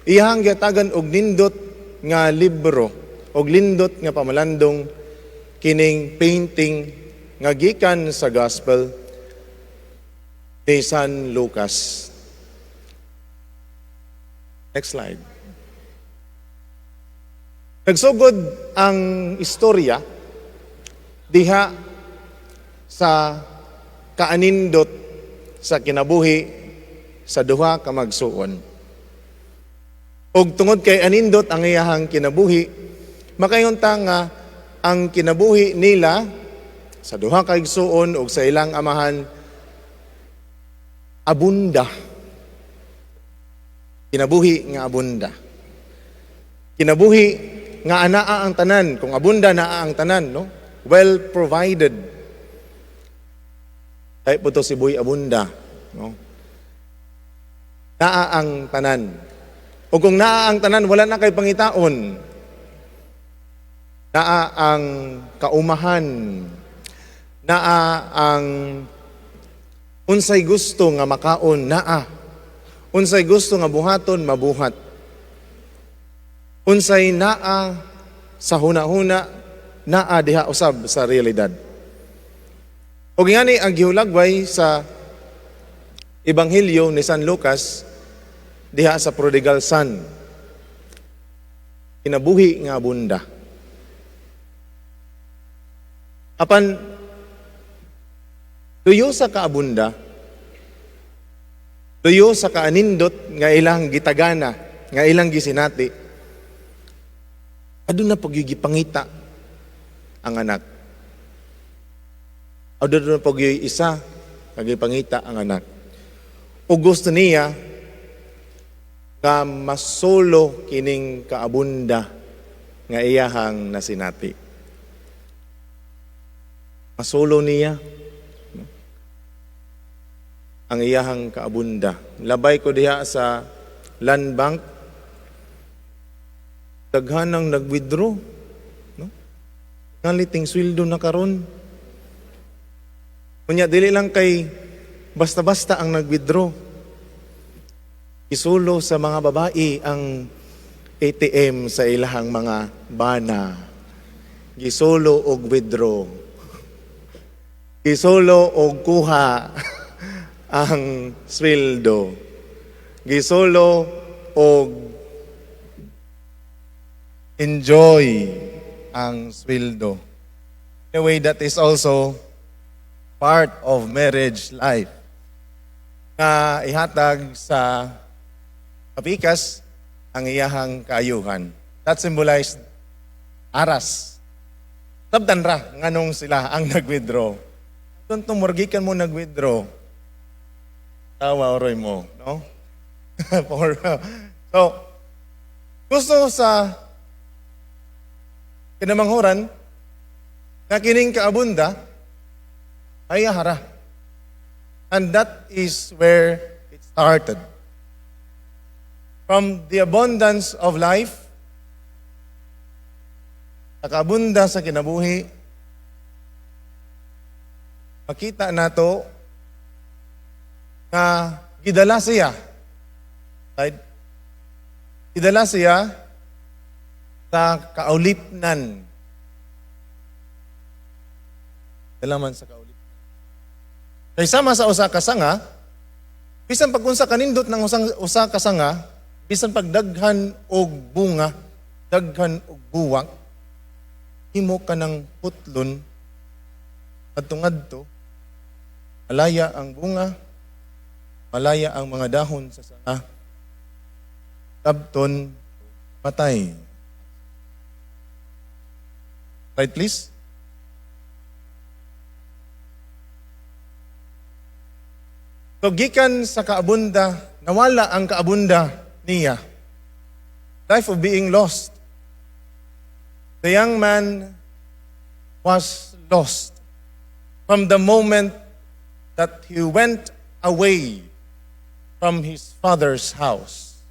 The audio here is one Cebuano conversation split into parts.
Iyahang gihatagan og nindot nga libro og lindot nga pamalandong kining painting nga gikan sa Gospel ni San Lucas. Next slide. Nagsugod ang istorya diha sa kaanindot sa kinabuhi sa duha ka magsuon. Og tungod kay anindot ang iyahang kinabuhi, makaingon ta nga ang kinabuhi nila sa duha ka igsuon og sa ilang amahan abunda. Kinabuhi nga abunda. Kinabuhi nga anaa ang tanan. Kung abunda, naa ang tanan, no? Well provided. Ay po to si Boy Abunda, no? Naa ang tanan. O kung naa ang tanan, wala na kay pangitaon. Naa ang kaumahan. Naa ang unsay gusto nga makaon, naa. Unsay gusto nga buhaton, mabuhat. Unsay naa sa huna-huna, naa diha usab sa realidad. O ngani ang gihulagway sa Ebanghelyo ni San Lucas diha sa prodigal son. Kinabuhi nga abunda. Apan tuyo sa kaabunda, tuyo sa kaanindot nga ilang gitagana, nga ilang gisinati, aduna pa gipangita ang anak. Aduna pa isa ka gipangita ang anak. O gusto niya nga masulo kining kaabunda nga iyahang nasinati. Masulo niya ang iyahang kaabunda. Labay ko diha sa Land Bank, daghanang nag-withdraw. No? Ngaliting sweldo na karon. Unya, dili lang kay basta-basta ang nag-withdraw. Isulo sa mga babae ang ATM sa ilahang mga bana. Gisulo og withdraw. Gisulo og kuha ang sweldo. Gisulo og enjoy ang sweldo. Anyway, that is also part of marriage life. Nga ihatag sa kapikas ang iyahang kaayuhan. That symbolized aras. Sabtan ra nganong sila ang nag-withdraw. Kung murgikan mo nag-withdraw, tawa oroy mo, no? So, gusto sa kinamanghuran na kining kaabunda ay hara. And that is where it started. From the abundance of life, sa kaabunda sa kinabuhi, makita nato nga gidala siya. Right? Gidala siya sa kaulipnan. Dala man sa kaulipnan. Kay sama sa usa ka sanga, bisan pag unsa kanindot ng usang usa ka sanga, bisan pagdaghan og bunga, daghan og buwak, himo ka ng putlon adto ngadto, malaya ang bunga, malaya ang mga dahon sa sanga, tabton, matay. Right, please? So, gikan sa kaabunda, nawala ang kaabunda niya. Life of being lost. The young man was lost from the moment that he went away from his father's house.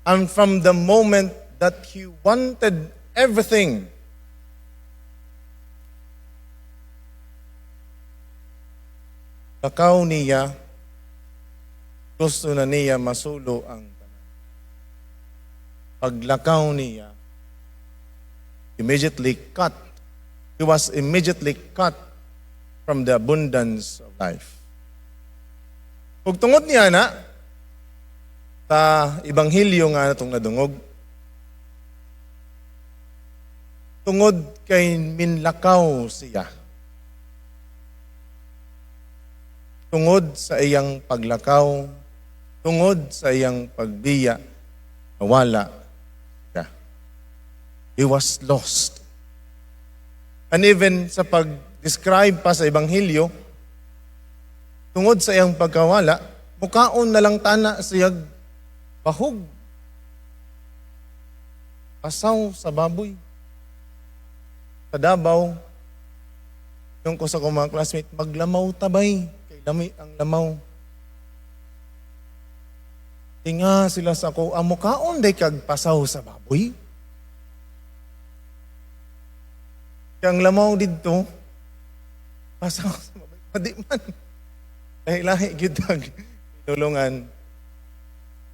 And from the moment that he wanted everything, lakaw niya, gusto na niya masulo ang tanan. Paglakaw niya, immediately cut. He was immediately cut from the abundance of life. Ug tungod niya na, sa Ebanghelyo nga natong nadungog, tungod kay minlakaw siya, tungod sa iyang paglakaw, tungod sa iyang pagbiya, nawala siya. He was lost. And even sa pag-describe pa sa Ebanghelyo, tungod sa iyang pagkawala, mukaon na lang tana siyag bahog. Pasaw sa baboy. Sa Davao, ingon ko sa akong mga classmate, "Maglamaw ta bay, kay lami ang lamaw." Tinga sila sa ako, "Amo kaon day kag pasaw sa baboy?" Kaya ang lamaw didto, pasaw sa baboy. Padi man. Lahi-lahi gyud ang tinulungan.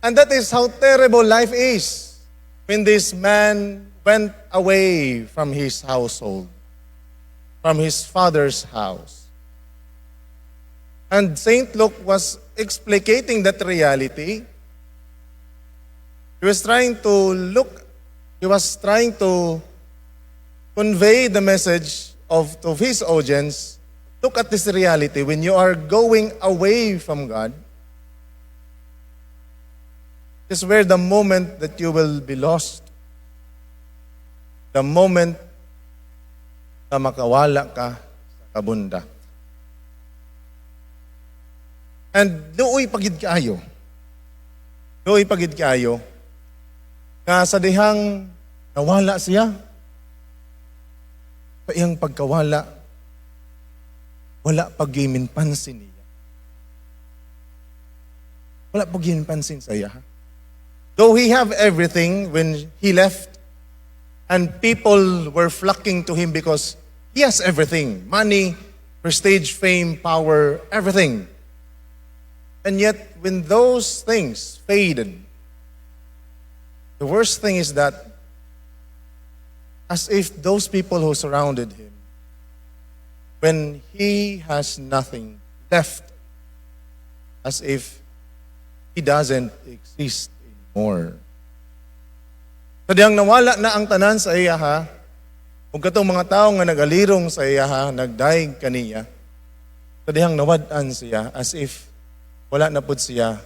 And that is how terrible life is when this man went away from his household, from his father's house. And St. Luke was explicating that reality. He was trying to convey the message of to his audience, look at this reality. When you are going away from God, is where the moment that you will be lost. The moment na makawala ka sa kabunda. And luoy pa gyud kaayo. Luoy pa gyud kaayo. Nga sa dihang nawala siya, sa iyang pagkawala, wala pa pansin niya. Wala pa pansin sa iya. Though he have everything when he left, and people were flocking to him because he has everything: money, prestige, fame, power, everything. And yet, when those things faded, the worst thing is that as if those people who surrounded him, when he has nothing left, as if he doesn't exist anymore. Sa dihang nawala na ang tanan sa iya ha, ug katong mga tao nga nagalirong sa iya ha, nagdayeg kaniya, sa dihang nawad-an siya, as if wala na pud siya.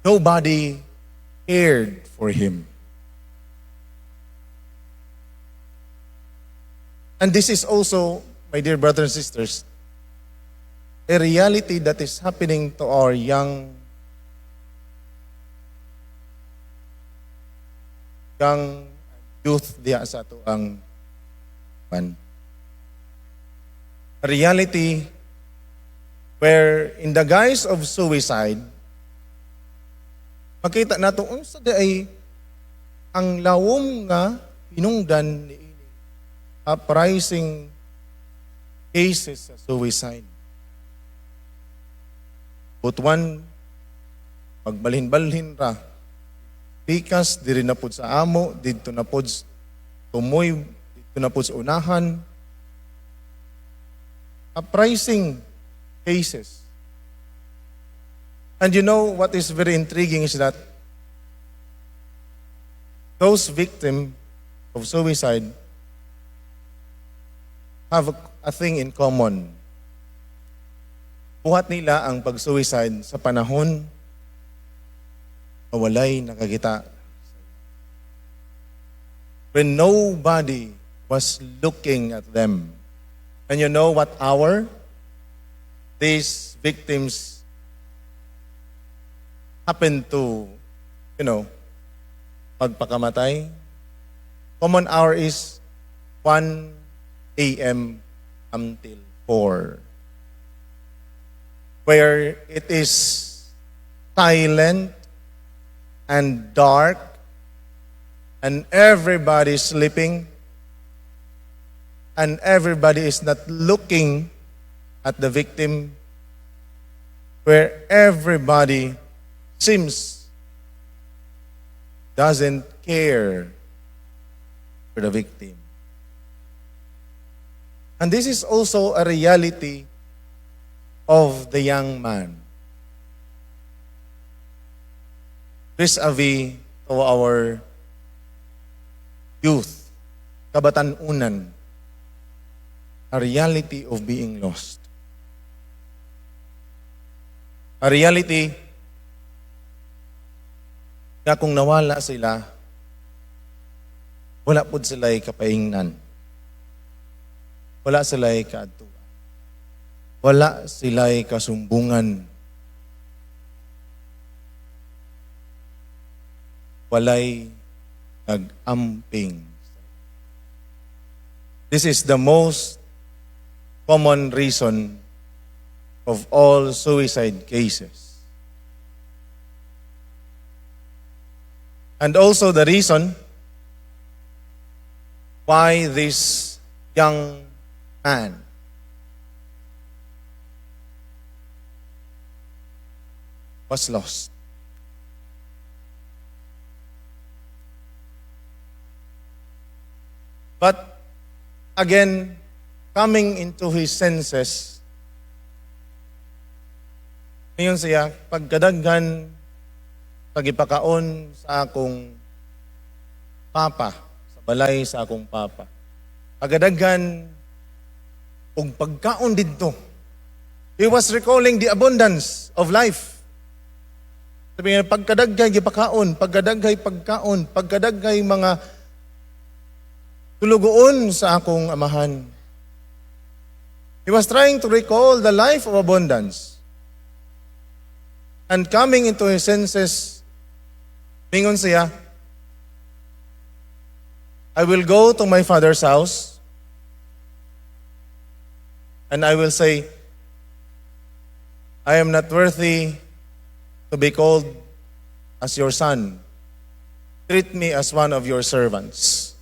Nobody cared for him. And this is also, my dear brothers and sisters, a reality that is happening to our young youth diha sa atoang man. A reality where in the guise of suicide, makita nato unsa diay ang lawom nga hinungdan ni uprising cases sa suicide. Butuan, magbalhin-balhin ra. Pikas, diri na pud sa amo, didto na pud tumoy, didto na pud sa unahan. Uprising cases. And you know what is very intriguing is that those victims of suicide have a thing in common. Buhat nila ang pag-suicide sa panahon na walay nakakita. When nobody was looking at them. And you know what hour these victims happened to magpakamatay? Common hour is 1 a.m. until 4, where it is silent and dark and everybody is sleeping and everybody is not looking at the victim, where everybody seems doesn't care for the victim. And this is also a reality of the young man vis-a-vis to our youth, kabatan-unan, a reality of being lost. A reality nga kung nawala sila, wala pud sila'y kapaingnan. Wala sila'y kaadtuan. Wala sila'y kasumbungan. Walay nag-amping. This is the most common reason of all suicide cases. And also the reason why this young man was lost. But again, coming into his senses, ngayon siya, pagkadaghan, pagipakaon sa akong papa, sa balay sa akong papa. Pagkadaghan, og pagkaon didto. He was recalling the abundance of life. Sabi niya, pagkadaghay gipakaon, pagkadaghay pagkaon, pagkadaghay mga tulugoon sa akong amahan. He was trying to recall the life of abundance. And coming into his senses, mingon siya, "I will go to my father's house and I will say, 'I am not worthy to be called as your son. Treat me as one of your servants.'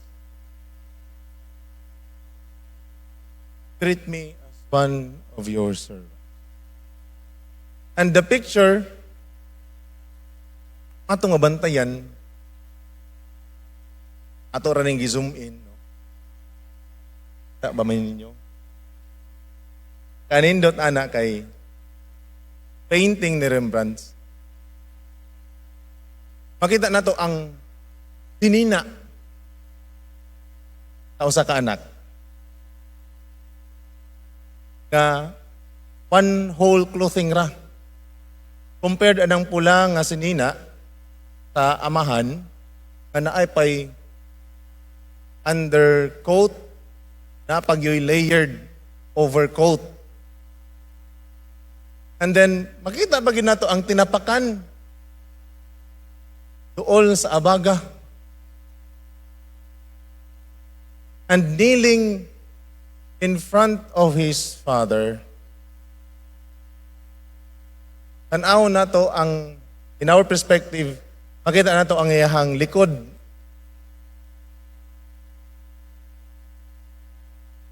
Treat me as one of your servants." And the picture, atong mabantayan, ato ra ning gi-zoom in. No? Ta ba man ninyo? Kanindot ana kay painting ni Rembrandt. Makita nato ang sinina sa usa ka anak nga one whole clothing ra. Compared anang pula nga sinina sa amahan nga naay pay undercoat, na pagyoy layered overcoat. And then makita pa gyud nato ang tinapakan duol sa abaga. And kneeling in front of his father, tanaw nato ang, in our perspective, makita nato ang iyahang likod.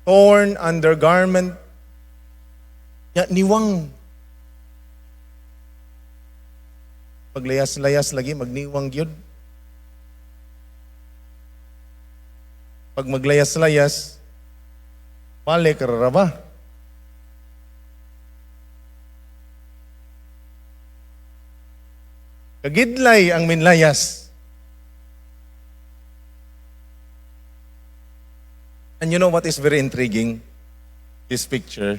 Torn undergarment, ya, niwang. Paglayas-layas lagi, magniwang gyud. Pag maglayas-layas, balik ra ba? Kagidlay ang minlayas. And you know what is very intriguing? This picture.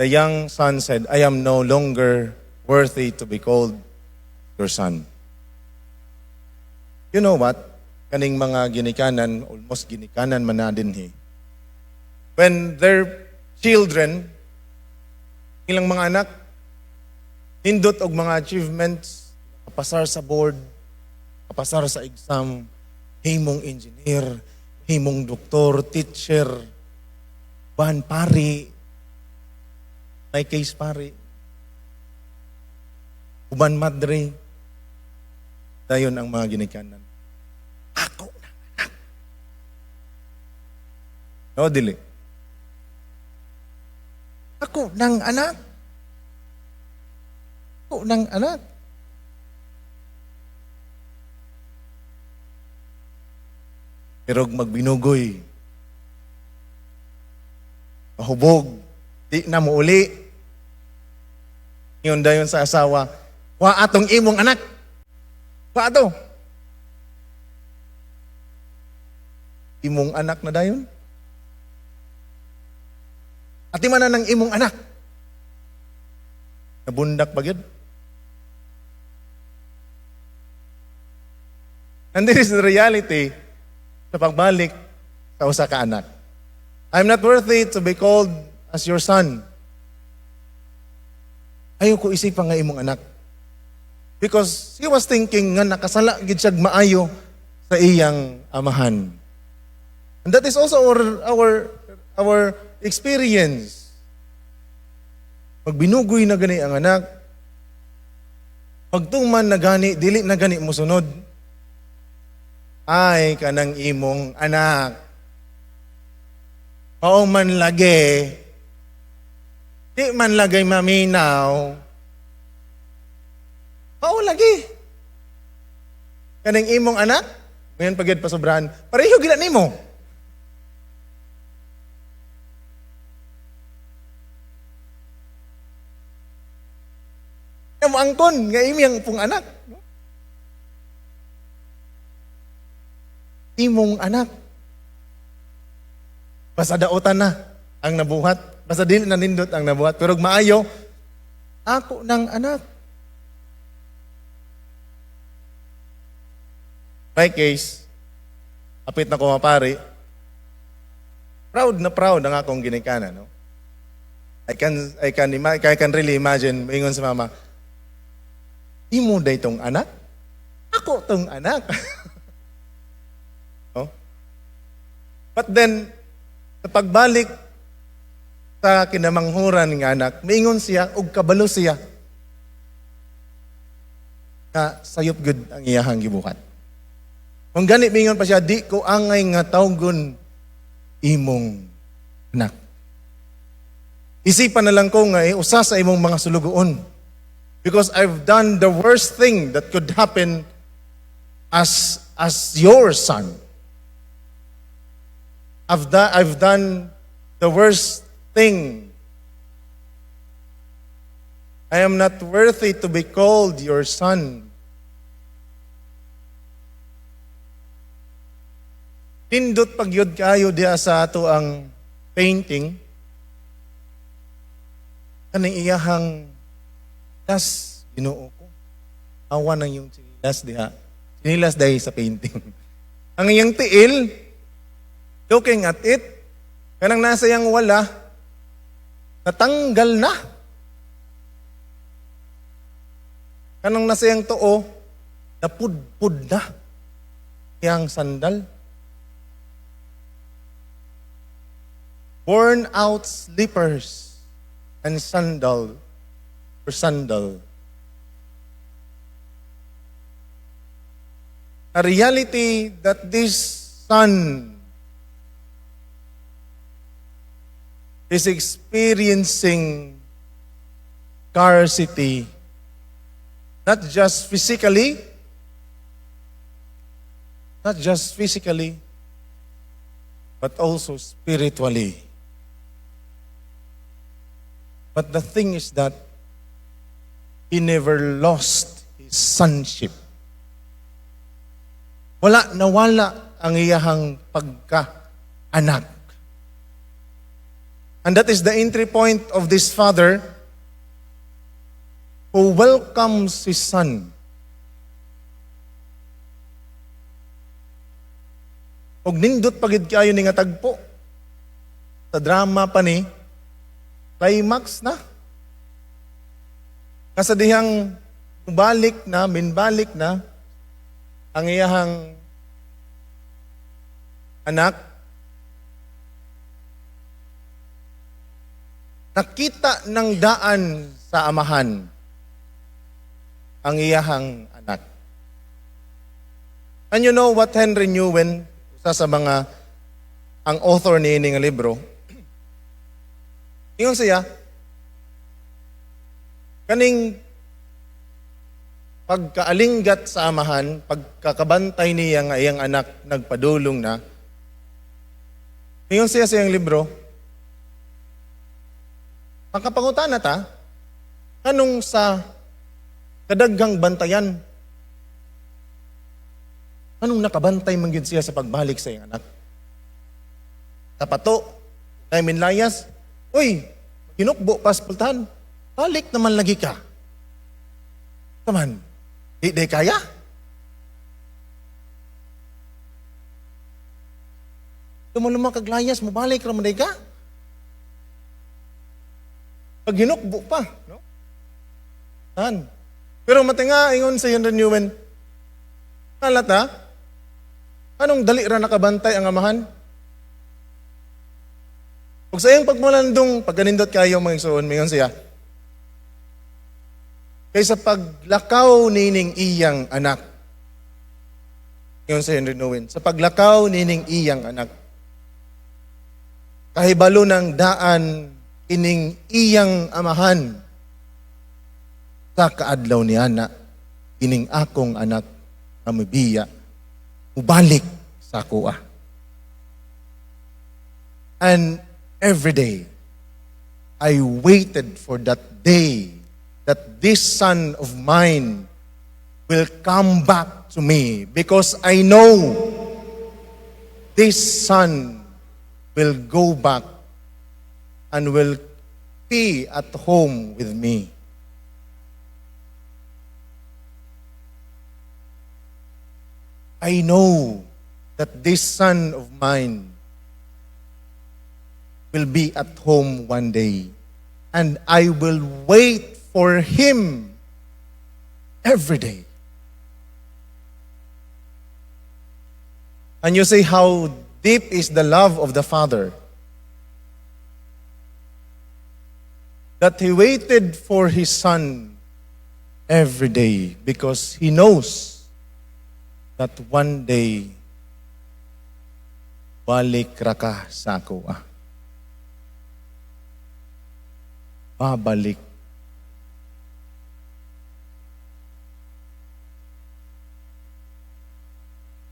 The young son said, "I am no longer worthy to be called your son." You know what? Kaning mga ginikanan, almost ginikanan man na din he. When their children, ilang mga anak, nindot og mga achievements, kapasar sa board, kapasar sa exam, himong engineer, himong doktor, teacher, ban pari, may case pari, uban madre, dayon ang mga ginikanan. "Ako na anak." No, dili. "Ako ng anak. Ako ng anak." Pero magbinugoy. Mahubog. Di na mo uli. Ingon dayon sa asawa, "Wa atong imong anak. Wa ato." Imong anak na dayon? Ati man na ng imong anak. Nabundak pa gyud. And this is the reality sa pagbalik sa usa ka anak. "I'm not worthy to be called as your son. Ayaw ko isipan nga imong anak." Because he was thinking nga nakasala gid siya maayo sa iyang amahan. And that is also our experience. Pagbinugoy na gani ang anak, pagtuman na gani, dili na gani musunod. Ay, kanang imong anak. Mao man lagi. Di man lagay maminaw. Mao lagi. Kanang imong anak, ngayon pagid pasobrahan, pareho gila nimo. Mo angkon nga imong pong anak. Imong anak. Basta daotan na ang nabuhat. Basta dili na nindot ang nabuhat. Pero maayo, ako ng anak. My case, apit na ko mapari, proud na proud ang akong ginikanan. No? I can really imagine, ingon sa mama, "Imo day tong anak? Ako tong anak." No? But then, sa pagbalik sa kinamanghuran nga anak, maingon siya og kabalo siya na sayop gud ang iyahang gibuhat. Kung gani mingon pa siya, "Di ko angay nga tawgon imong anak. Isipan na lang ko nga usa sa imong mga sulugoon. Because I've done the worst thing that could happen as your son. I've done the worst thing. I am not worthy to be called your son." Nindot pagyud kayo diya sa ato ang painting kaning iyahang tas, Ginoo ko. Awa nang yung tsinilas diha. Tsinilas dahil sa painting. Ang iyang tiil, looking at it, kanang nasa iyang wala, natanggal na. Kanang nasa iyang tuo, napudpud na. Iyang sandal. Worn out slippers and sandal or sandal. A reality that this son is experiencing scarcity, not just physically, but also spiritually. But the thing is that he never lost his sonship. Wala nawala ang iyahang pagka-anak. And that is the entry point of this father who welcomes his son. Og nindot pagid kayo ni nga tagpo. Sa drama pa ni, climax na. Kasa dihang balik na, minbalik na, ang iyahang anak, nakita ng daan sa amahan ang iyahang anak. And you know what Henry Nouwen, usa sa mga ang author ni nga libro, ingon siya, kaning pagkaalinggat sa amahan, pagkakabantay niya nga iyang anak nagpadulong na, Ingon siya sa iyang libro, makapangutana ta, anong sa kadaghang bantayan, anong nakabantay man gyud siya sa pagbalik sa iyang anak? Tapato, kay minlayas, uy, hinukbo pas pultahan, balik naman lagi ka. Taman, di kaya? Lumuluma kaglayas, mubalik ra man ka. Pag hinukbo pa, no? Tan. Pero matinga ingon sa Henry Nouwen, halata, anong dali ra nakabantay ang amahan? Ug sa iyang pagmalandong, pagkanindot kayo, mga igsoon, mingon siya, kaysa paglakaw nining iyang anak, ingon sa Henry Nouwen, sa paglakaw nining iyang anak, kahibalo ng daan ining iyang amahan sa kaadlaw ni ana, ining akong anak nga mibiya, mubalik sa akoa. And every day, I waited for that day that this son of mine will come back to me because I know this son will go back and will be at home with me. I know that this son of mine will be at home one day, and I will wait for him every day. And you see how deep is the love of the Father that he waited for his son every day because he knows that one day balik ra ka sa ako. Ah. Babalik.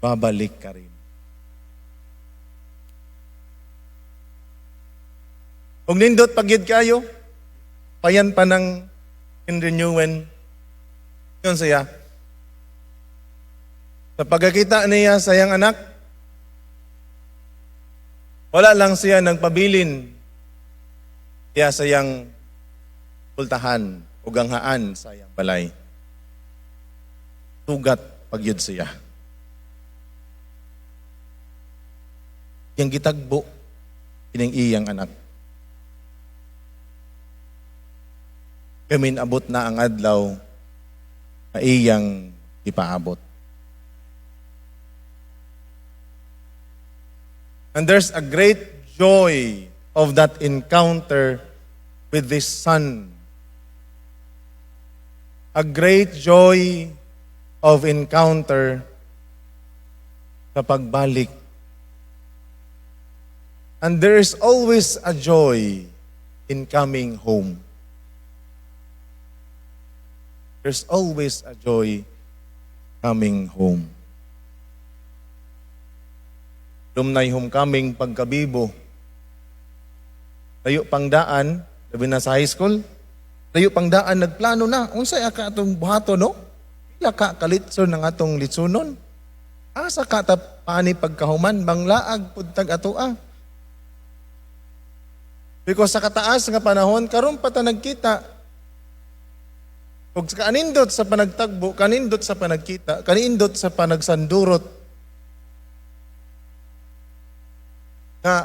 Babalik ka rin. Ug nindot pagyud kayo, payan pa ng Henry Nouwen. Yun siya. Sa pagkakita niya sa iyang anak, wala lang siya nagpabilin siya sa iyang pultahan o ganghaan sa iyang balay. Tugat pagyud siya. Iyang gitagbo ining iyang anak. Kami abot na ang adlaw na iyang ipaabot. And there's a great joy of that encounter with this son. A great joy of encounter sa pagbalik. And there is always a joy in coming home. There's always a joy coming home. Lumnay homecoming pagkabibo. Layo pang daan, labi na sa high school, layo pang daan, nagplano na. Unsay ka atong buhato, no? Pila ka kalitson ng atong litsunon? Asa ka ta pani pagkahuman, manglaag pud tag atoa. Because sa kataas nga panahon, karon pa ta nagkita. Ug kanindot sa panagtagbo, kanindot sa panagkita, kanindot sa panagsandurot. Nga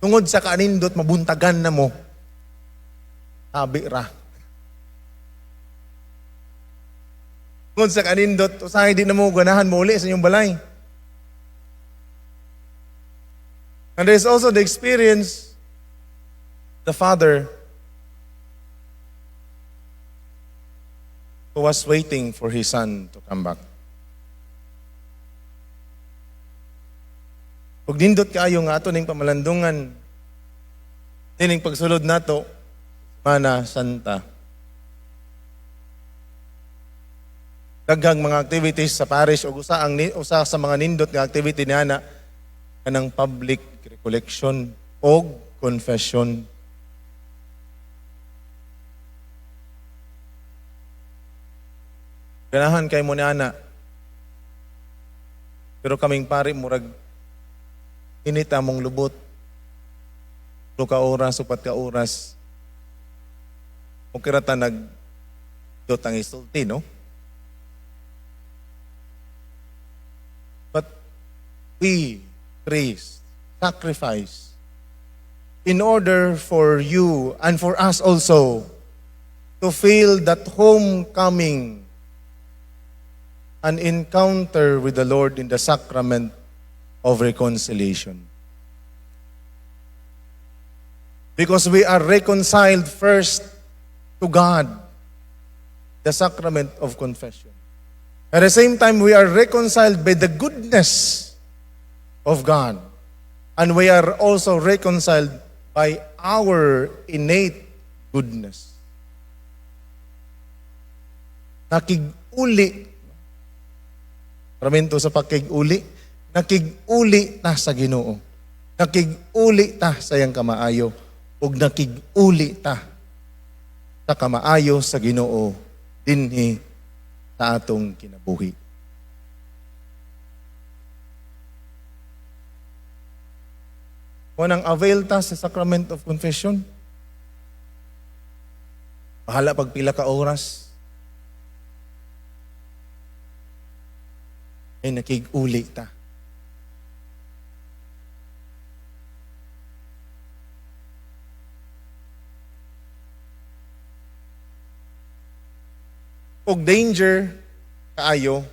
tungod sa kanindot mabuntagan na mo. Tabi ra. Tungod sa kanindot, usahay di na mo ganahan mo uli sa inyong balay. And there's also the experience the father who was waiting for his son to come back. Ug nindot kaayo nga ato ning pamalandungan nining pagsulod nato Semana Santa. Daghang mga activities sa parish ug usa sa mga nindot nga activity niana Kanang public recollection o confession. Ganahan kay mo ni ana. Pero kaming pari, murag init among lubot. 3 ka oras, 4 ka oras. Okay ra ta nag dot ang isulti, no? But we, priests, sacrifice in order for you and for us also to feel that homecoming and encounter with the Lord in the sacrament of reconciliation. Because we are reconciled first to God, the sacrament of confession. At the same time, we are reconciled by the goodness of God. And we are also reconciled by our innate goodness. Nakig-uli. Sakramento sa pakig-uli. Nakig-uli ta sa Ginoo. Nakig-uli ta sa iyang kamaayo. Ug nakig-uli ta sa kamaayo sa Ginoo dinhi sa atong kinabuhi. Kung avail ta sa sacrament of confession, bahala pag pila ka oras, ay nakig-uli ta. Og danger kaayo,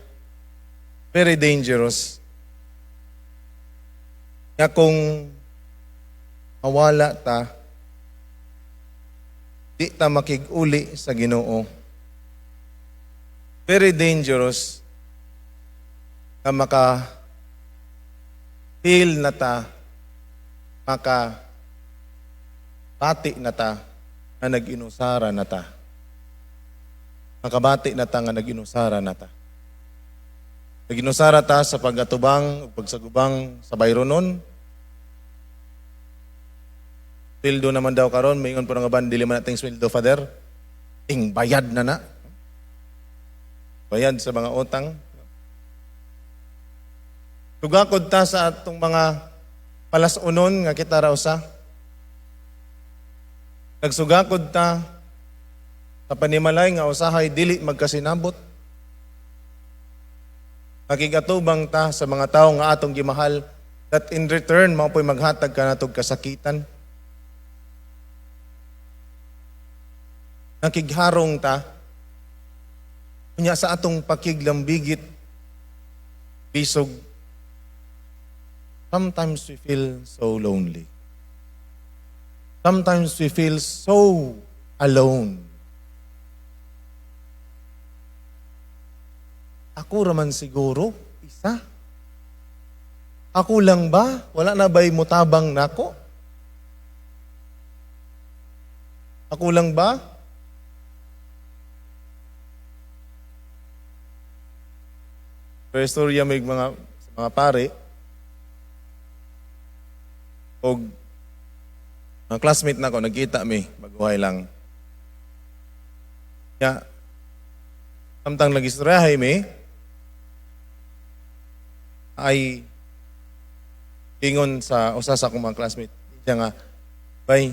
very dangerous, nga kung mawala ta, di ta makig-uli sa Ginoo. Very dangerous na maka feel na ta, maka bati na ta na nag-inusara na ta. Makabati na ta nga nag-inusara na ta. Nag-inusara ta sa pag-atubang, pagsagubang sa bayronon. Sweldo naman daw karon, maingon po nga ban, dili man nating sweldo, Father. Ting bayad na na. Bayad sa mga utang. Tugakod ta sa atong mga palasunon nga kita ra usa. Nagsugakod ta sa panimalay nga usahay dili magkasinabot. Nakigatubang ta sa mga tawo nga atong gimahal that in return mao po'y maghatag kanatog kasakitan. Nakigharong ta unya sa atong pakiglambigit bisog, sometimes we feel so lonely. Sometimes we feel so alone. Ako raman siguro, isa. Ako lang ba? Wala na ba'y mutabang nako? Ako lang ba? Pero istorya may mga pare og mga classmate nako, nagkita mi baguhay lang. Ya, samtang nagistoryahay mi ay ingon sa usa sa akong mga classmate siya nga, "Bay,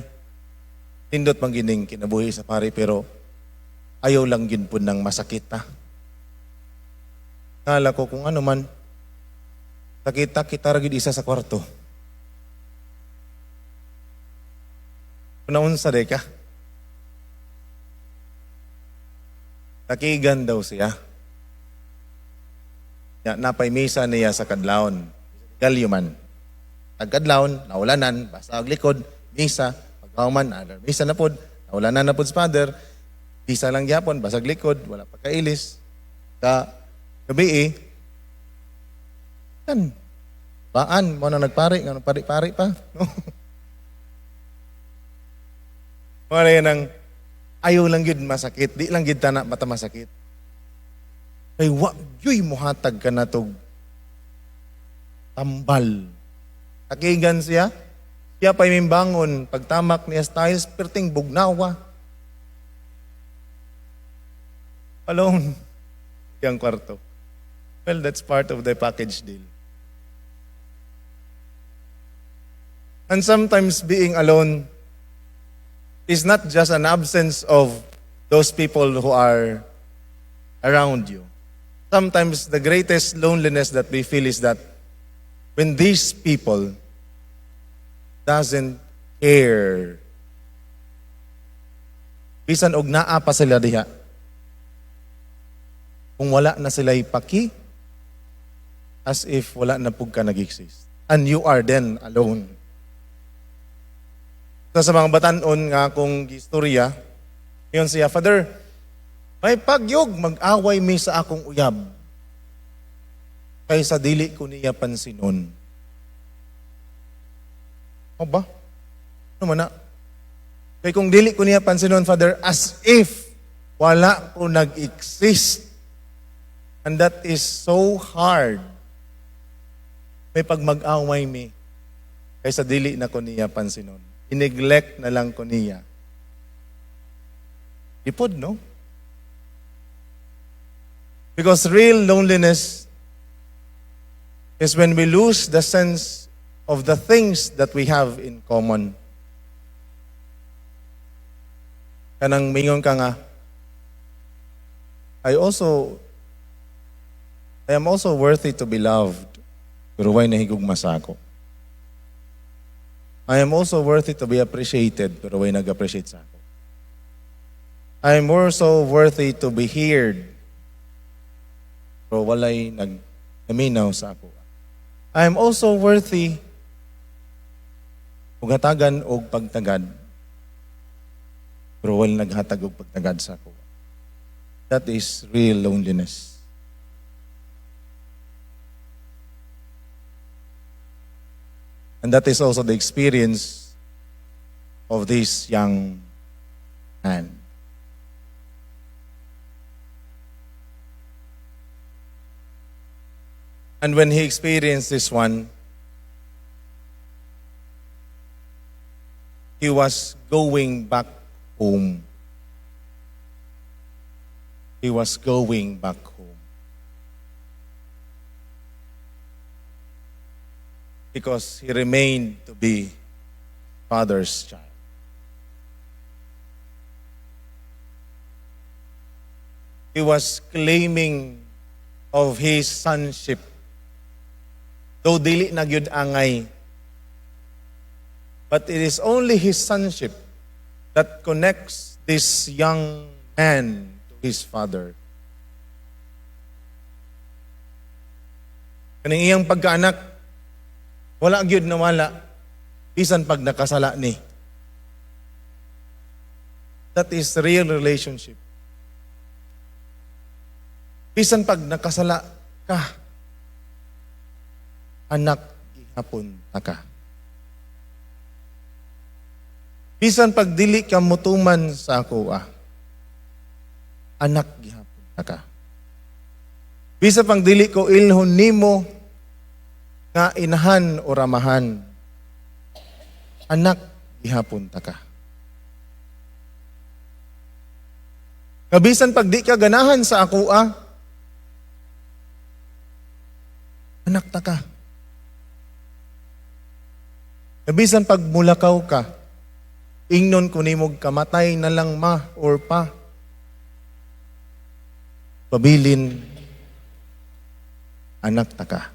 tindot man gining kinabuhi sa pare, pero ayaw lang gin pud nang masakit ta." Kala ko kung ano man, sakita kita ra gid isa sa kwarto. Naunsa de ka? Takigan daw siya. Ya, napay misa niya sa kadlawon. Galyo man. Tagkadlawon, naulanan, basta og likod, misa, pagkauman, another misa na pod, naulanan na pod sa father, misa lang gyapon, basag likod, wala pa kailis. Ka gabi eh, kan, baan, mo na nagpari, nga nagpari-pari pa. No? Mga yan ang ayaw lang yun masakit, di lang yun tana mata masakit. Kay wa gyuy muhatag ka na tog tambal. Takigan siya. Siya pa'y mimbangon, pagtamak niya sa tiles, perting bugnawa. Alone. Iyang kwarto. Well, that's part of the package deal. And sometimes being alone is not just an absence of those people who are around you. Sometimes the greatest loneliness that we feel is that when these people doesn't care, bisan og naa pa sila diha, kung wala na sila paki, as if wala na pud ka nag-exist. And you are then alone. So sa mga batanon nga akong gistorya, yun siya, "Father, may pagyog mag-away mi sa akong uyab kaysa dili ko niya pansinon." O ba? Ano man na? "Kay kung dili ko niya pansinon, Father, as if wala ko nag-exist. And that is so hard. May pag mag-away mi kaysa dili na ko niya pansinon. I-neglect na lang ko niya." Ipod, no? Because real loneliness is when we lose the sense of the things that we have in common. Kanang mingon ka nga, "I am also worthy to be loved, pero way nahigugma sa ako. I am also worthy to be appreciated, pero way nag-appreciate sa ako. I am also worthy to be heard, pero walay nagnaminaw sa ako. I am also worthy og hatagan og pagtagad, pero walay naghatag og pagtagad sa ako." That is real loneliness. And that is also the experience of this young man. And when he experienced this one, he was going back home. He was going back home. Because he remained to be father's child. He was claiming of his sonship. Though dili na gyud angay. But it is only his sonship that connects this young man to his father. Kaning iyang pagkaanak, wala gyud nawala bisan pag nakasala ni. That is real relationship. Bisan pag nakasala ka, anak gihapon ta ka. Bisan pag dili ka mutuman sa ako, anak gihapon ta ka. Bisan pag dili ko ilhon nimo nga inahan o ramahan, anak gihapon ta ka. Kabisan pag di ka ganahan sa ako, anak ta ka. Kabisan pag mulakaw ka, ingnon ko nimog kamatay na lang ma or pa, pabilin, anak ta ka.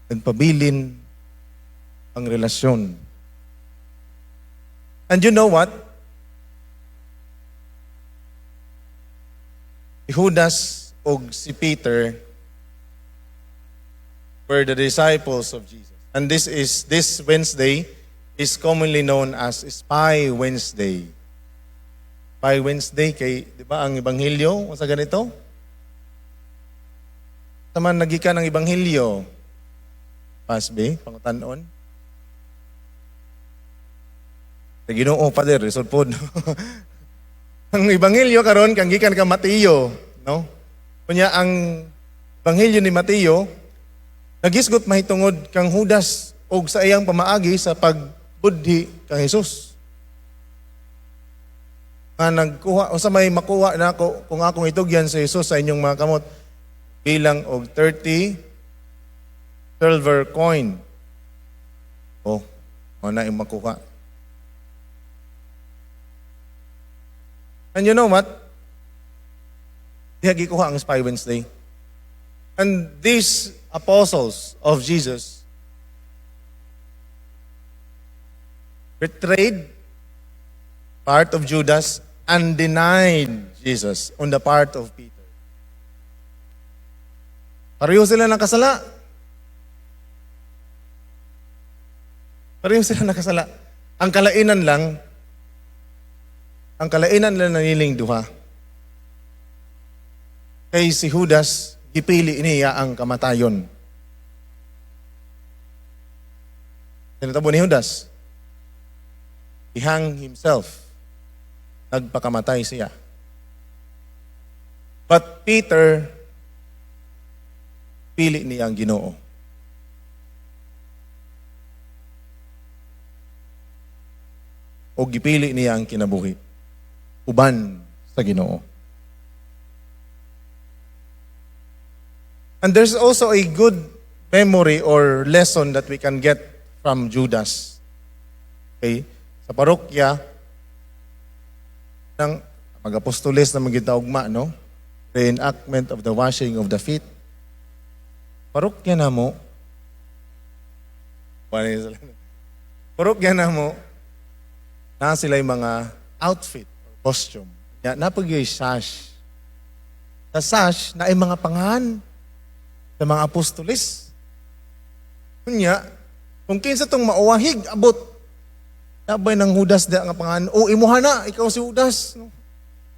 Nagpabilin ang relasyon. And you know what? Si Judas og si Peter were the disciples of Jesus. And this Wednesday is commonly known as Spy Wednesday. Spy Wednesday kay, di ba, ang ebanghelyo sa ganito? Taman nagikan ang ebanghelyo. Pasbe, pangutanon. Sa Ginoo, Father, result pod. Ang ebanghelyo karon kang gikan ka Mateo, no? Kunya ang ebanghelyo ni Mateo Nagisgot mahitungod kang Judas og sa iyang pamaagi sa pagbudhi kang Jesus. Nga nagkuha o sa may makuha nako kung akong itugyan sa Jesus sa inyong mga kamot bilang og 30 silver coin. Oh, mao na yung makuha. And you know what? Diha gikuha ang Spy Wednesday. And these apostles of Jesus betrayed part of Judas and denied Jesus on the part of Peter. Pareho sila nakasala. Pareho sila nakasala. Ang kalainan lang naniling duha. Kay si Judas, gipili niya ang kamatayon. Tinatabo ni Judas, he hung himself. Nagpakamatay siya. But Peter, pili niya ang Ginoo. O gipili niya ang kinabuhi uban sa Ginoo. And there's also a good memory or lesson that we can get from Judas. Okay? Sa parokya ng mag-apostoles na magita ugma, no? Reenactment of the washing of the feet. Parokya na mo. Parokya na mo na sila yung mga outfit or costume. Ya, napag sash. Sa sash na ay mga pangan sa mga apostoles. Kunya, kung kinsa tong mauwahig, abot. Nabay ng Judas da nga pangan, o imuha na, ikaw si Judas. No?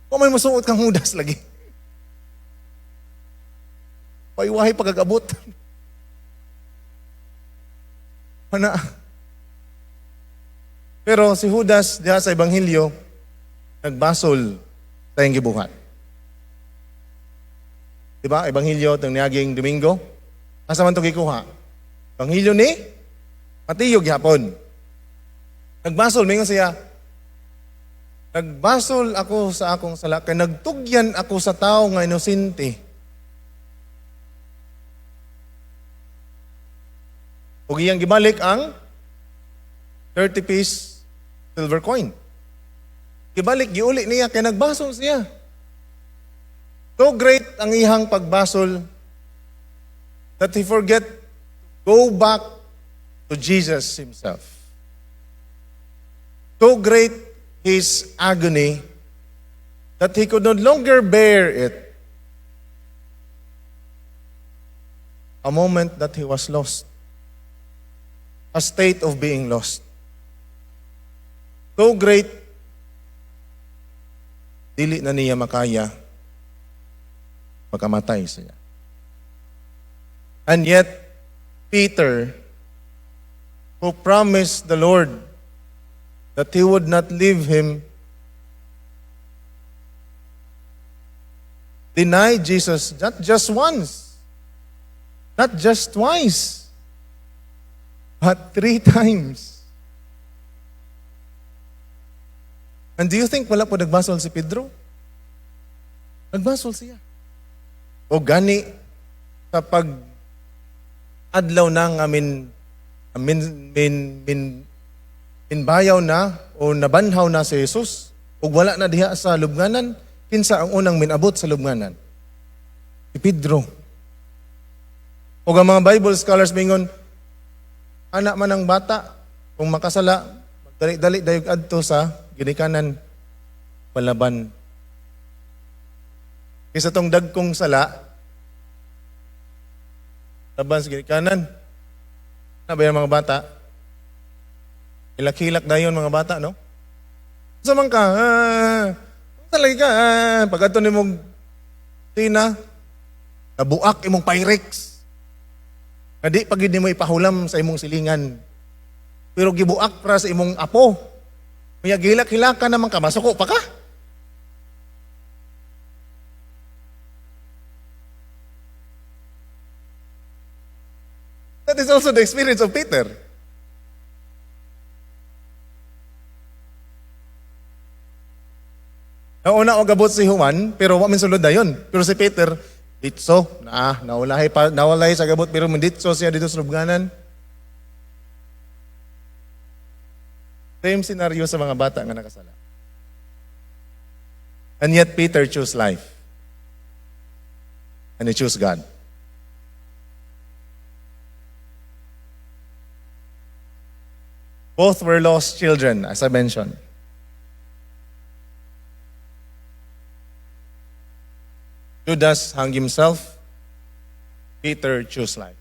Kung may masuot kang Judas lagi. Paiwahi pagkagabot. Mana. Pero si Judas diha sa Ebanghelyo, nagbasol sa iyang gibuhat. Diba? Ebanghelyo itong niaging Domingo. Asa man ito gikuha? Ebanghelyo ni Mateo gihapon. Nagbasol, mingon siya, "Nagbasol ako sa akong sala, kay nagtugyan ako sa tao nga inosente." Ug iyang gibalik ang 30 piece silver coin. Gibalik, giuli niya, kay nagbasol siya. So great ang iyang pagbasol that he forget to go back to Jesus himself. So great his agony that he could no longer bear it. A moment that he was lost. A state of being lost. So great, dili na niya makaya, makamatay siya. And yet, Peter, who promised the Lord that he would not leave him, denied Jesus not just once, not just twice, but three times. And do you think wala po nagbasol si Pedro? Nagbasol siya. O gani sa pag adlaw na nga min min min min minbayaw na o nabanhaw na si Jesus ug wala na diha sa lubnganan, kinsa ang unang minabot sa lubnganan? Si Pedro. Ug ang mga Bible scholars mingon, anak man ang bata, kung makasala, dali-dali dayog adto sa ginikanan palaban. Kaysa tong dagkong sala, laban sa ginikanan. Na ba yung mga bata? Hilak-hilak dayon mga bata, no? Sa man ka, ah, lagi ka, pag ato nimong tina, nabuak imong Pyrex. Nga di pag mo ipahulam sa imong silingan. Pero gibuak pra sa imong apo. May gilak-hilak ka naman ka, masuko pa ka. That is also the experience of Peter. Nauna og gabot si Juan, pero wa man sulod dayon. Pero si Peter, ditso, na, naulahi pa, naulahi sa gabot, pero ditso siya dito sa lubnganan. Same scenario sa mga bata nga nakasala. And yet Peter chose life. And he chose God. Both were lost children, as I mentioned. Judas hung himself. Peter chose life.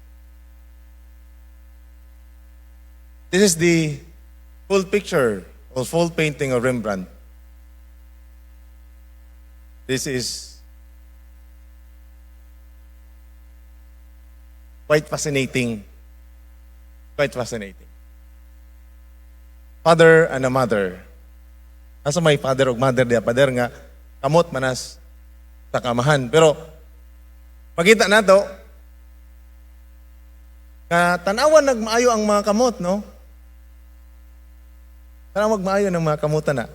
This is the full picture or full painting of Rembrandt. This is quite fascinating. Quite fascinating. Father and a mother. Asa may father ug mother diya, father nga kamot manas sa kamahan. Pero makita nato nga tanawan nagmaayo ang mga kamot, no? Tanawan magmaayo ng mga kamutan na.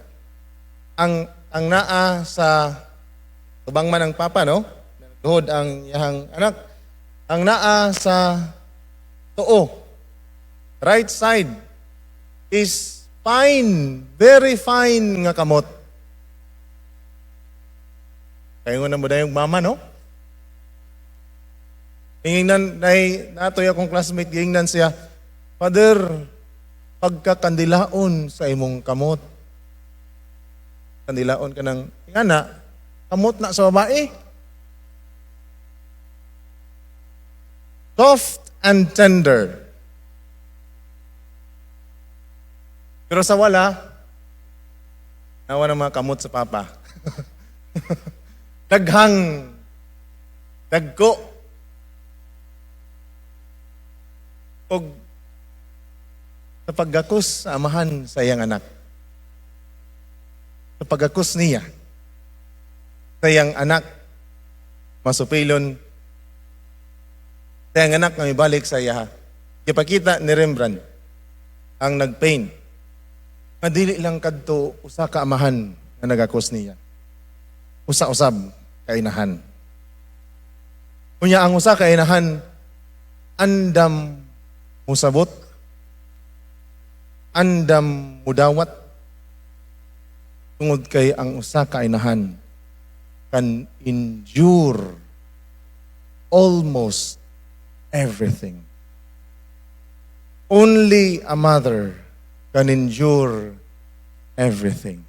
Ang naa sa tubang man ang papa, no? Nagluhod ang iyang anak. Ang naa sa tuo, right side, is fine, very fine nga kamot. Kaya nga na mo yung mama, no? Ingnan, nay, natoy akong classmate, giingnan siya, "Father, pagkakandilaon sa imong kamot." Kandilaon ka ng, nga na, kamot na sa babae. Soft and tender. Pero sa wala, nawa ng mga kamot sa papa. Daghang, dagko. Og sa paggakos sa amahan sa iyang anak. Sa paggakos niya sa iyang anak, masupilon, sa iyang anak nga mibalik sa iya. Gipakita ni Rembrandt ang nagpaint nga dili lang kadto usa ka amahan nga nagakos niya. Usa usab ka inahan. Unya ang usa ka inahan andam musabot, andam mudawat, tungod kay ang usa ka inahan can endure almost everything. Only a mother can endure everything.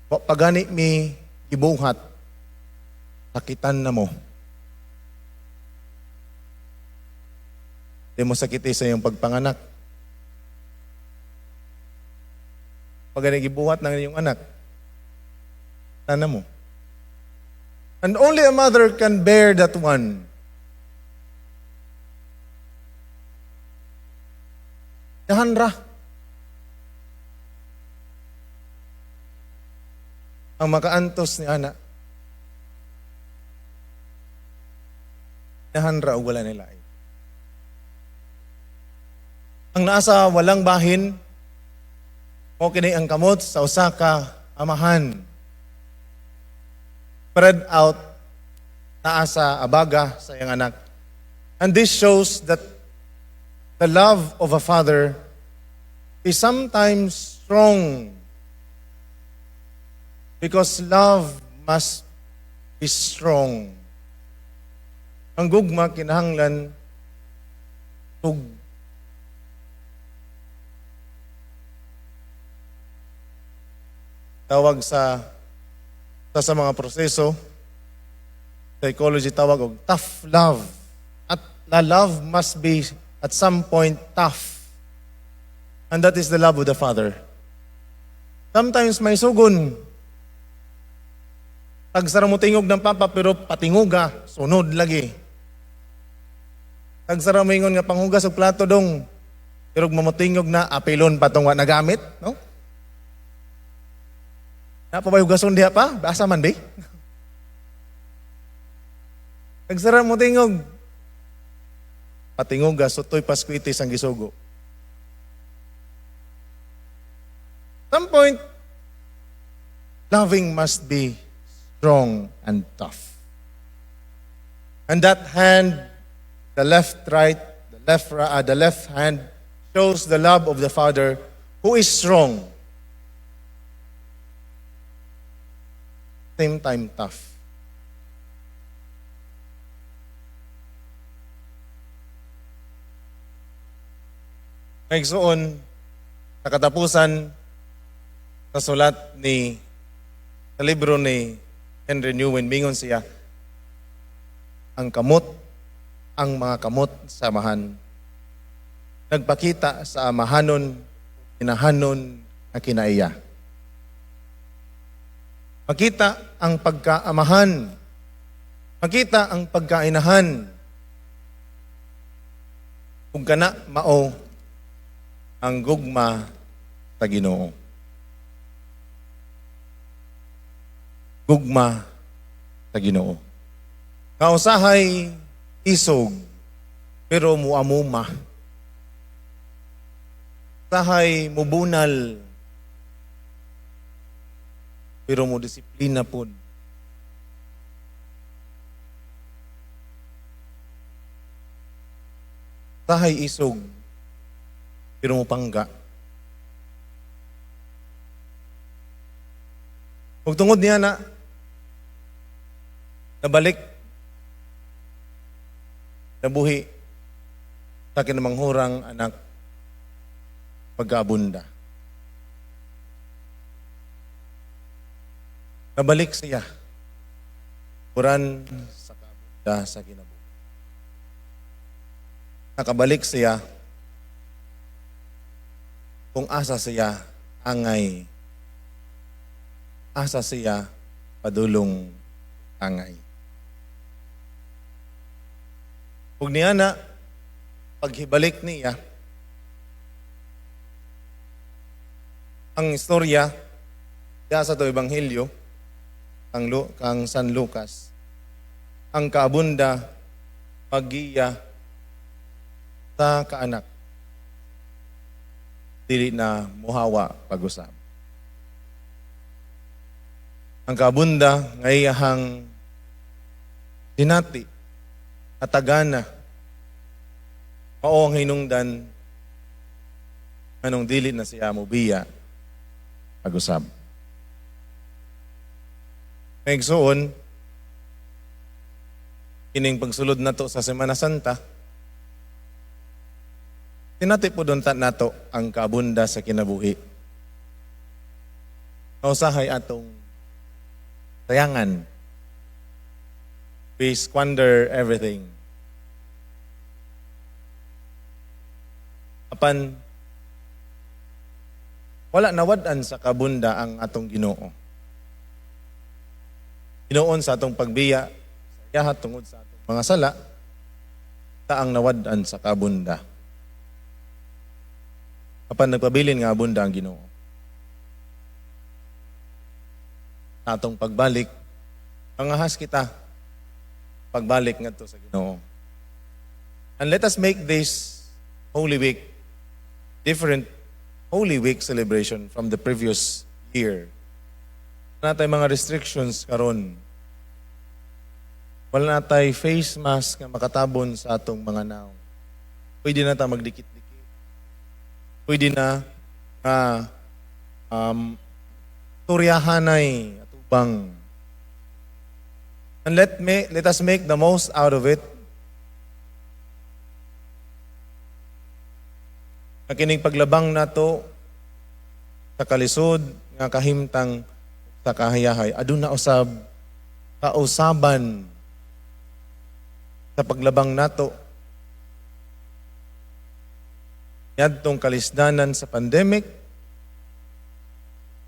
Wa pa gani mi gibuhat, sakitan na mo. Di mo sakiti sa iyong pagpanganak. Pag gani gibuhat ng iyong anak, tana mo. And only a mother can bear that one. Dahan ra. Ang makaantos ni ana. Dahan ra og wala nila. Ang nasa walang bahin, mo kini ang kamot sa usa ka amahan. Spread out naa sa abaga sa iyang anak. And this shows that the love of a father is sometimes strong because love must be strong. Ang gugma kinahanglan tug tawag sa mga proseso psychology, tawag og tough love, at the love must be at some point tough, and that is the love of the Father. Sometimes may sugon, tagsara mo tingog ng papa, pero patinguga sunod lagi. Tagsara mo ingon nga panghugas og plato dong, pero mamutingog na apilon pa tong wa nagamit, no? Na pa ba hugason diha pa? Basa man di? Nagsara mo tingog. Patinguga, sutoy paskuitis ang gisugo. Some point, loving must be strong and tough. And that hand, the left, right, the left hand shows the love of the Father who is strong. Same time tough. Ngayon, sa katapusan sa sulat ni sa libro ni Henry Nouwen, mingon siya, ang kamot, ang mga kamot sa amahan, nagpakita sa amahanon, inahanon na kinaiya. Makita ang pagkaamahan, makita ang pagkainahan, ug kana mao ang gugma sa Ginoo. Gugma sa Ginoo. Nga usahay isog pero muamuma. Usahay mubunal pero mo disiplina pod. Usahay isog pero mupangga. Ug tungod niya na nabalik nabuhi sa kinamanghurang anak pagkaabunda. Nabalik siya puran sa kaabunda sa kinabuhi. Nakabalik siya kung asa siya angay, asa siya padulong angay. Ug niya na paghibalik niya ang istorya diya sa to ebanghelyo kang San Lucas, ang kaabunda paggiya sa kaanak dili na muhawa pag-usab. Ang kaabunda nga iyahang sinati at tagana mao ang hinungdan anong dili na siya mobiya pag-usab. Ngayon, kining pagsulod nato sa Semana Santa, tinati po doon nato ang kaabunda sa kinabuhi. Nausahay atong sayangan. We squander everything. Apan, wala nawad-an sa kabunda ang atong Ginoo. Ginoon sa atong pagbiya, sa iyaha tungod sa atong mga sala, ta ang nawad-an sa kabunda. Apan nagpabilin nga abunda ang Ginoo. Sa atong pagbalik, pangahas kita pagbalik ngadto sa Ginoo. And let us make this Holy Week different Holy Week celebration from the previous year. Wala na mga restrictions karon. Wala na tay face mask nga makatabon sa atong mga naong. Pwede na ta magdikit-dikit. Pwede na nga turyahanay atubang. And let us make the most out of it. Ang kining paglabang nato sa kalisod nga kahimtang sa kahayahay, aduna usab kausaban sa paglabang nato niadtong kalisdanan sa pandemic,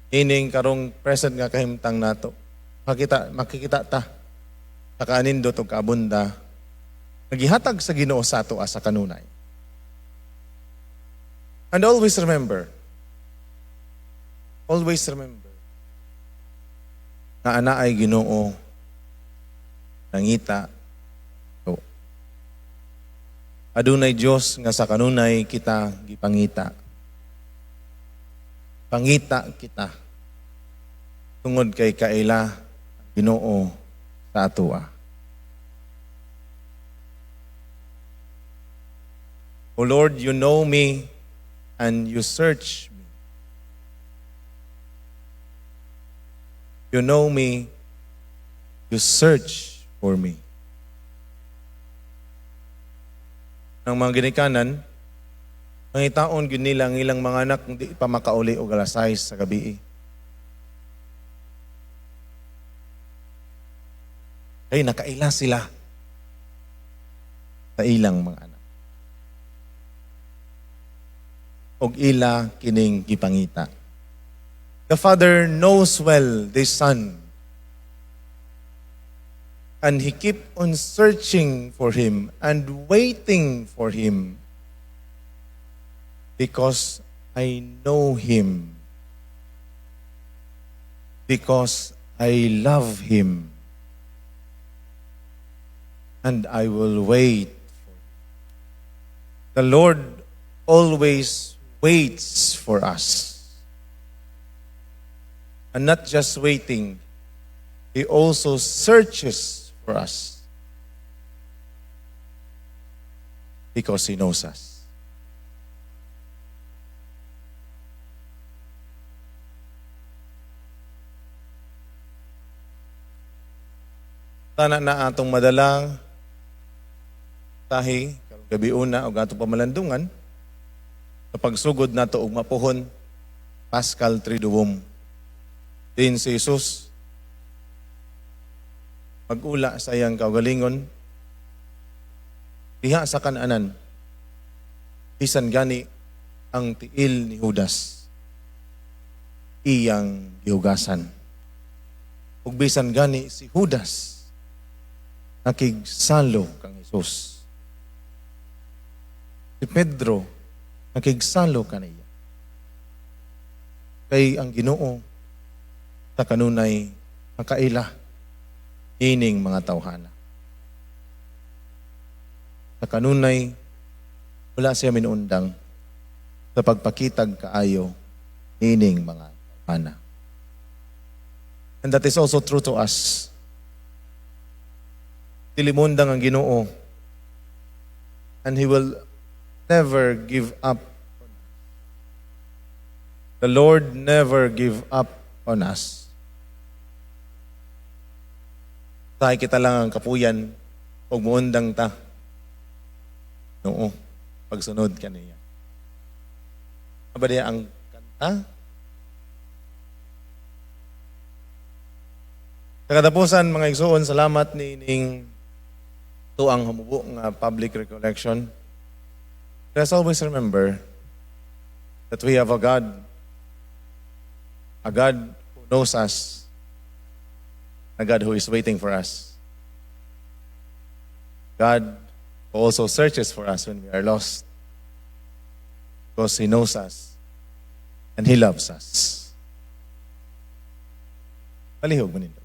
ining karong present nga kahimtang nato. Makikita ta sa kaanindot og kaabunda nagihatag sa Ginoo sa ato sa kanunay. And always remember na ana ay Ginoo nangita to. Adunay Dios nga sa kanunay kita gipangita. Pangita kita tungod kay kaila ang Ginoo sa atoa. O Lord, you know me and you search me. You know me, you search for me. Ang mga ginikanan, pangitaon gyud nila ang ilang mga anak di pa makauli og alas 6 sa gabi. Ay, nakaila sila sa ilang mga anak. Og ila kining gipangita. The Father knows well the Son, and He keep on searching for him and waiting for him because I know him, because I love him, and I will wait for him. The Lord always waits for us. And not just waiting, He also searches for us because He knows us. Sana na atong madala tahi karong gabi una og atong pamalandungan sa pagsugod nato og mapuhon Paschal Triduum. Din si Jesus mag-ula sa iyang kaugalingon diha sa kananan, bisan gani ang tiil ni Judas iyang gihugasan, ug bisan gani si Judas nakigsalo kang Hesus. Si Pedro nakigsalo kaniya, kay ang Ginoo sa kanunay makaila ining mga tawhana. Sa kanunay wala siya minuundang sa pagpakitag kaayo ining mga tawhana. And that is also true to us. Dili muundang ang Ginoo, and He will never give up on us. The Lord never give up on us. Tayo kita lang ang kapuyan og muundang ta. Noo, pagsunod kaniya. Aba diya ang kanta? Sa katapusan, mga igsuon, salamat ni ning tuang humubo nga public recollection. Let us always remember that we have a God who knows us, a God who is waiting for us, God who also searches for us when we are lost, because He knows us and He loves us. Palihog mo nito.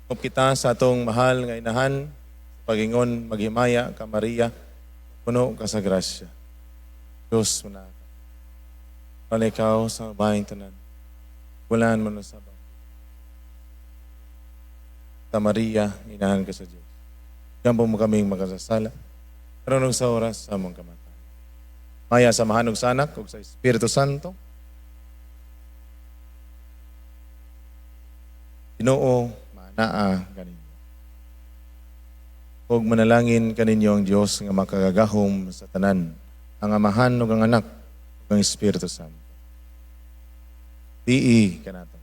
Huwag kita sa atong mahal nga inahan, sa pagingon, maghimaya ka Maria, puno ka sa grasya. Diyos mo na ka. Wala ikaw sa babaeng tanan. Walaan mo na sa bang. Sa Maria, inahan ka sa Diyos. Gampo mo kaming makasasala. Karon sa oras sa among kamatayon. Maya sa mahanog sa Anak ug sa Espiritu Santo. Ginoo, maanaa kaninyo. Ug manalangin kaninyo ang Dios nga makagagahom sa tanan, ang Amahan ug ang Anak ug ang Espiritu Santo. Bii kanato.